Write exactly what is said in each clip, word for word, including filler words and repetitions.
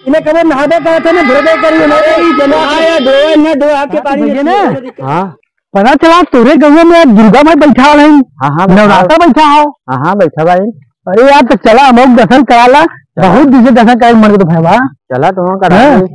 इन्हें कबो नहाबे करत है ना, धोबे करी, नहीं, अरे, ई जना आया, धोए ना, धोआ के हाँ, पानी भैया में ना। हाँ। पता चला तोरे गौवा में दुर्गा माई बैठा है। हाँ, हाँ, बैठा नवरात्रा है। बैठा हो। हाँ, हाँ, बैठा भाई। अरे यार, तो चला हम लोग दर्शन करा ला। चला। बहुत दिन से दर्शन करे मन के तो भाई बा। चला, तो हम करा हाँ। ले।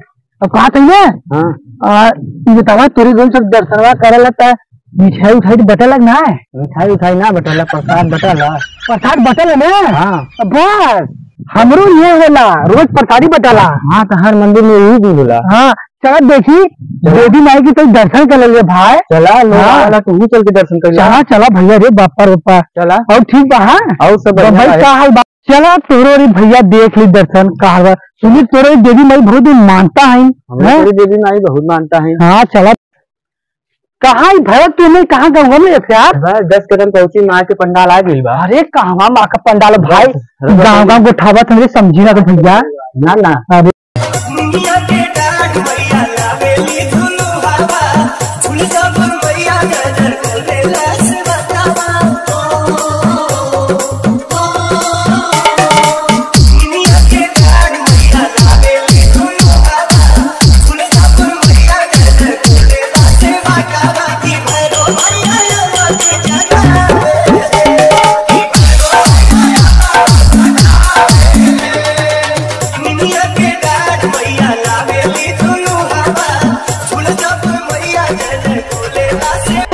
अब कहा था ना? हाँ। आ, ये बतावा, तोरे गौवा सब दर्शनवा करे ला, त मिठाई उठाई तो बटेला ना है? मिठाई उठाई ना बटेला, प्रसाद बटेला। प्रसाद बटेला ना? हाँ। अब बस, हमरो ये होला, रोज प्रसादी बटेला। हाँ, तो हर मंदिर में यही दिन होला। हाँ, चला देखी, चला। देवी माई के तो दर्शन कर ले भाई। चला, लोग हाँ। आवेला, तू चल के दर्शन कर ले। चला, चला भैया रे, बापा रे बापा। चला। और ठीक बा, हाँ? और सब बढ़िया बम्बई बा। का हाल बा? चला, तोरो रे भैया देख ली दर्शन का हाल बा। सुनी, तोरो देवी माई बहुत मानता है, हमरे हैं? तोरी देवी माई बहुत मानता है। हाँ, चला। कहाँ ही भरत तू नहीं, कहाँ गौवा में है यार? बस दस कदम पहुँची, माँ के पंडाल आ गइल बा। अरे, कहवा माँ का पंडाल भाई? बस, गाँव गाँव गोठावा था, समझी ना तो भैया। ना, ना। अरे। दुनिया के डाँट मैया लावेली धुनु हवा, झुलसा पर मैया नजर कर देला से बतावा।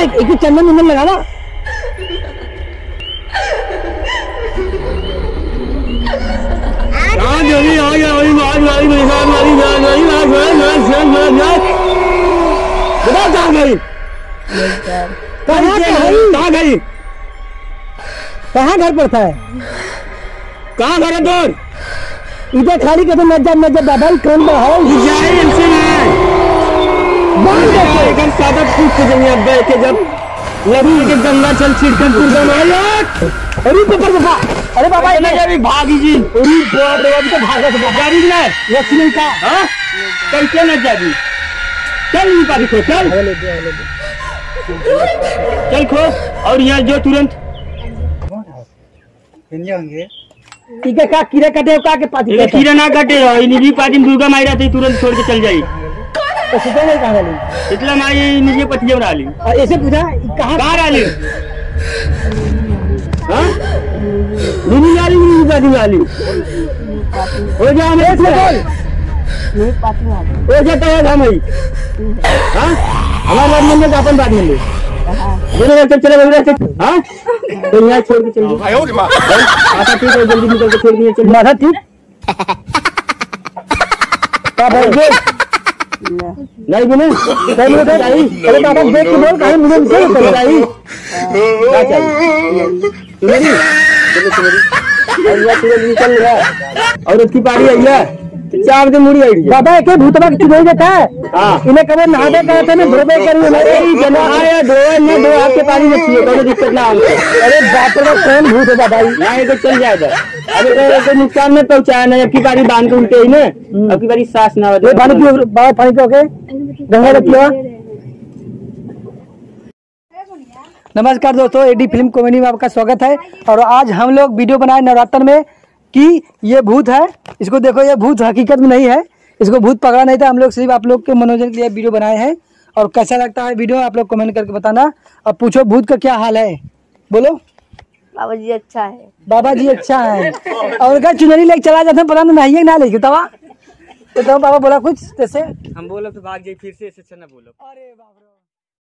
एक, एक चंदन उंदन लगा ला। कहाँ गई? आ गया, वही मार, मारी, मारी, मारी, मारी, मारी, मारी, मारी, मारी, मारी, मारी, मारी। बताओ, कहाँ गई? कहाँ गई? कहाँ गई? कहाँ घर पड़ता है? कहाँ घर है तोर? इधर खाली कदम मत जा, मत जा, बाबा, ई कौन बा है? ई जाए इनसे ना। बंद कर दे। एकदम सादा पूछ के जब अब्बे के जब लगी के गंगा जल छिड़कन तू दम आयो। अरे बाबा रे बाबा। अरे बाबा, अरे ना जाबी भागी जी। अरे बाप रे, अभी तो भागत बा। जाबी ना। ये सुन का? हाँ? चल के ना जाबी। चल नहीं पाबी को, चल। चल खो। और यहाँ जो तुरंत। इनके का कीड़ा काटे, का के पाती इनके काटे? कीड़ा ना काटे हो, इन्हीं भी पादी में दुर्गा माई रहती, तुरंत छोड़ के चल जाई। तो सुते नहीं कहाँ रहली? इतला माई इन्हीं के पतिया में रहली। और ऐसे पूछा, कहाँ? कहाँ रहली? हाँ? इन्हीं रहली, इन्हीं पादी में रहली। हो जा, हमें ऐसे बोल। हो जा, तो है हम ही। हाँ? हमारे बात मान ले, अपन बात मान ले। दोनों चल, चले, हाँ? तो यहाँ छोड़ के चल दो। आयो रे माँ। माथा ठीक है, जल्दी निकल के छोड़ दिए, चल। माथा ठीक? का भाई, बोल। नहीं बोले? नहीं बोले तो नहीं। अरे बाबा, देख के बोल, कहीं मुझे नहीं बोले। नहीं। क्या चाहिए? चुनरी? बोलो चुनरी। और यहाँ चुनरी निकल रहा है। और उसकी पारी है, ये। चार दिन मुड़ी आई है। बाबा, एक ही भूतवा की चुनरी देता है। हाँ। इन्हें कबो नहाबे करत है ना, धोबे करी है ना। अरे, ई जना आया, धोए ना, धोए, आपके पानी में छुए, कोई दिक्कत ना हो। अरे बाप रे, कौन भूत है बाबा ई? ना, ये तो चल जाएगा। अरे, कोई, कोई नुकसान मत पहुंचाया ना, अब की बारी बांध के उल्टे ही ना, हम्म। अब की बारी सांस ना ये पानी पियो, बाबा, पानी पियो के, गंगा का पियो। नमस्कार दोस्तों, एडी फिल्म कॉमेडी में आपका स्वागत है। और आज हम लोग वीडियो बनाए नवरात्र में कि ये भूत है, इसको देखो, ये भूत हकीकत में नहीं है, इसको भूत पकड़ा नहीं था, हम लोग सिर्फ आप लोग के मनोरंजन के लिए वीडियो बनाए हैं। और कैसा लगता है वीडियो, आप लोग कमेंट करके बताना। अब पूछो, भूत का क्या हाल है, बोलो। बाबा जी अच्छा है। बाबा जी अच्छा है। और अगर चुनरी लेके चला जाता, पता ना, नहीं है ना लेके, तवा तो तवा बाबा बोला कुछ जैसे हम बोलब तो भाग जाई, फिर से ऐसे अच्छा ना बोलब। अरे बाप रे।